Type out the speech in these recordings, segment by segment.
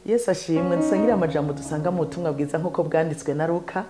Yesu ashimwe. Dusangire amajambo dusanga mu butumwa bwiza nk'uko bwanditswe na Luka,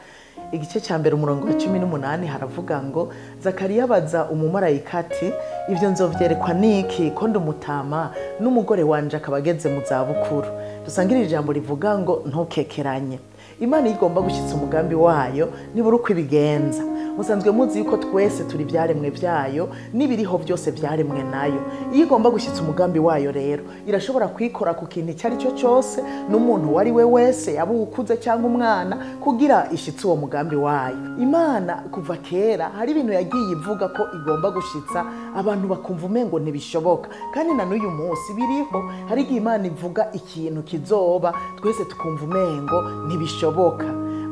igice cya mbere, umurongo wa 18. Haravuga ngo: Zakariya abaza umumarayika ati: "Ibyo nzovyerekwa niki, ko ndi umutama, n'umugore wanje akaba ageze mu zabukuru?" Dusangire ijambo rivuga ngo: ntukekeranye. Imana iyo igomba gushyitsa umugambi wayo, nibura uko ibigenza. Musanzwe muzi yuko twese turi ibyaremwe byayo, n'ibiriho byose byaremwe nayo. Iyo igomba gushyitsa umugambi wayo rero, irashobora kuyikora ku kintu icyo ari cyo cyose, n'umuntu uwo ari we wese, yaba uwukuze cyangwa umwana, kugira ishyitse uwo mugambi wayo. Imana kuva kera hari ibintu yagiye ivuga ko igomba gushitsa, abantu bakumva umengo ntibishoboka, kandi na n'uyu munsi biriho. Hari igihe Imana ivuga ikintu kizoba, twese tukumva umengo ntibishoboka,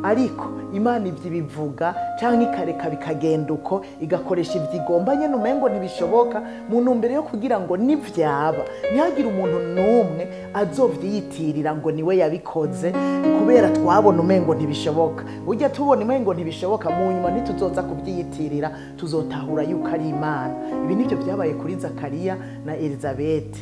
ariko Imana ibyo ibivuga cyangwa ikareka bikagenda uko, igakoresha ibyo igomba nyine umengo ntibishoboka, mu ntumbero yo kugira ngo nibyaba ntihagire umuntu n'umwe azovyiyitirira ngo niwe yabikoze, kubera twabona umengo ntibishoboka. Burya tubona umengo ntibishoboka, mu nyuma ntituzoza kubyiyitirira, tuzotahura yuko ari Imana. Ibi nibyo byabaye kuri Zakariya na Elizabeth.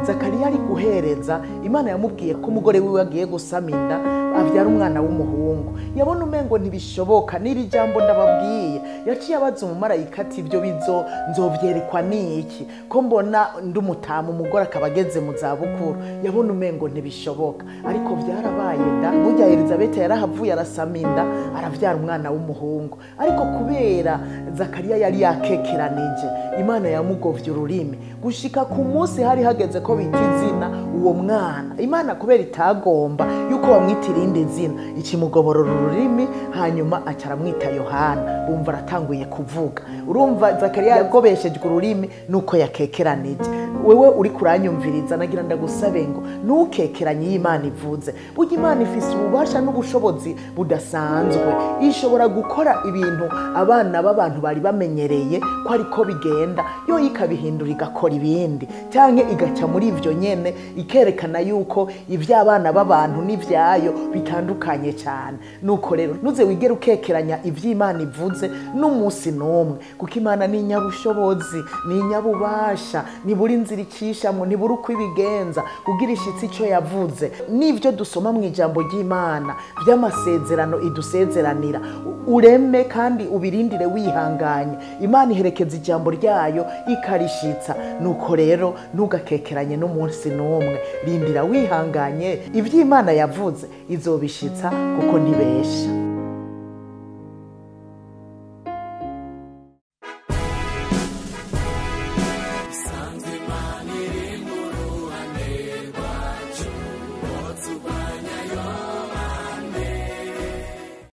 Zakariya ari guhereza, Imana yamubwiye ko umugore wiwe agiye gusama inda, abyara umwana w'umuhungu. Yabona umengo ntibishoboka. N'iri jambo ndababwiye, yaciye abaza umumarayika ati: "Ibyo bizo nzovyerekwa niki, ko mbona ndi umutama, umugore akaba ageze mu zabukuru?" Yabona umengo ntibishoboka, ariko byarabaye da. Burya Elizabeth yarahavuye arasama inda, aravyara umwana w'umuhungu. Ariko kubera Zakariya yari yakekeranije, Imana yamugovye ururimi gushika ku munsi hari hageze ko bita izina uwo mwana. Imana kubera itagomba yuko bamwita irindi zina, ikimugoborora ururimi, hanyuma aca aramwita Yohana. Bumva aratanguye kuvuga. Urumva, Zakariya yagobeshejwe ururimi nuko yakekeranije. Wewe uri kuranyumviriza, nagira ndagusabe ngo ntukekeranye iyo Imana ivuze. Burya Imana ifise ububasha n'ubushobozi budasanzwe, ishobora gukora ibintu abana b'abantu bari bamenyereye ko ariko bigenda, yo ikabihindura igakora ibindi, cyangwa igaca muri ivyo nyene, ikerekana yuko ivy'abana b'abantu n'ivyayo bitandukanye cyane. Nuko rero ntuze wigere ukekeranya ivy'Imana ivuze n'umunsi n'umwe, kuko Imana ni inyabushobozi, ni inyabubasha, nibura inzira icishamwo, nibura uko ibigenza kugira ishitsi ico yavuze. N'ivyo dusoma mu ijambo ry'Imana by'amasezerano idusezeranira, ureme kandi ubirindire wihanganye. Imana iherekeza ijambo ryayo ikarishitsa. Nuko rero ntugakekeranye n'umunsi n'umwe, rindira wihanganye, ivy'Imana yavuze izobishitsa, kuko ntibesha.